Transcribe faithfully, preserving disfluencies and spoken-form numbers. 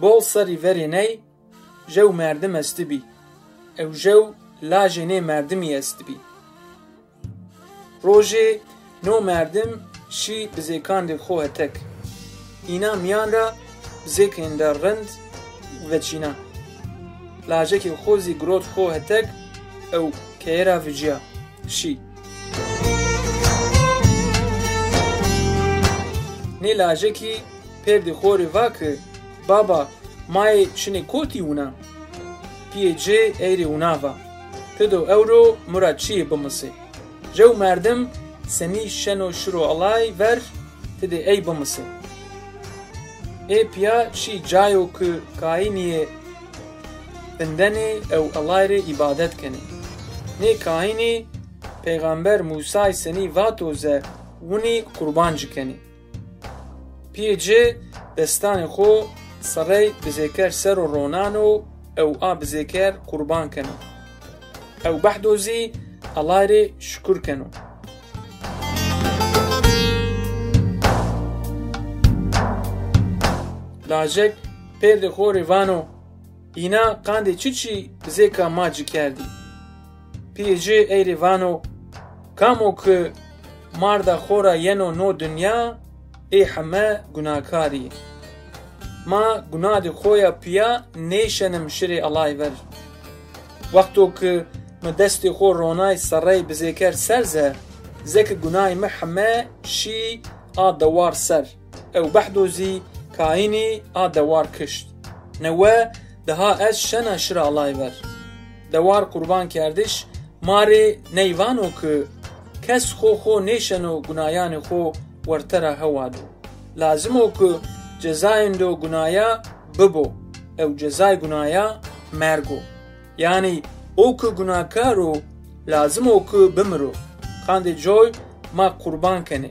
Dol serrî verê ney jew merdim estibî ew jew lajê nê merdimî estibî. Rojê no merdim şî bizêkandê xo hetek. Înan mîyan ra bizêkênde rind veçîna. Lajekê xo zî girot xo hetek ew keye ra vicîya, şî. Nê lajekî pêrdê xo rê va ki, baba, ma yê şinê kotî wina? Pîyê ci ey rê wina va, ti do ewro mi ra çîyê bimisê. Jew merdim senî şeno şiro Ellay ver, ti dê ey bimisê. Ê pîya şî cayo ki kayînî yê vindenê ew Ellay rê îbadet kenê. Nê kayînî peyxamber Mûsay senî vato ze winî qurban ci kenê. Pîyê ci destanê xo serey bizêker ser o ronano ew a bizêker qurban keno. Ew behdo zî Ellay rê şukur keno. Lajek pêrdê xo rê vano, îna qandê çiçî bizêka ma ci kerdî? Pîyê ci ey rê vano, kam o ki marda xo ra yeno no dinya, ê heme gunakarî yê. Ma gunadê xo ya pîya nêşenim şirê Ellay ver. Wexto ki mi destê xo ronay serey bizêker ser ze, zeki gunayê mi heme şî a dewar ser. Ew behdo zî kayînî a dewar kişt. Newe daha ez şena şira Ellay ver. Dewar qurban kerdiş ma rê ney vano ki kes xo xo nêşeno gunayanê xo werte ra hewa do. Lazim o ki cezayêndo gunaya bibo. Ew cezay gunaya merg o. Yanî o ki gunakar o, lazim o ki bimiro. Qandê coy ma qurban kenê.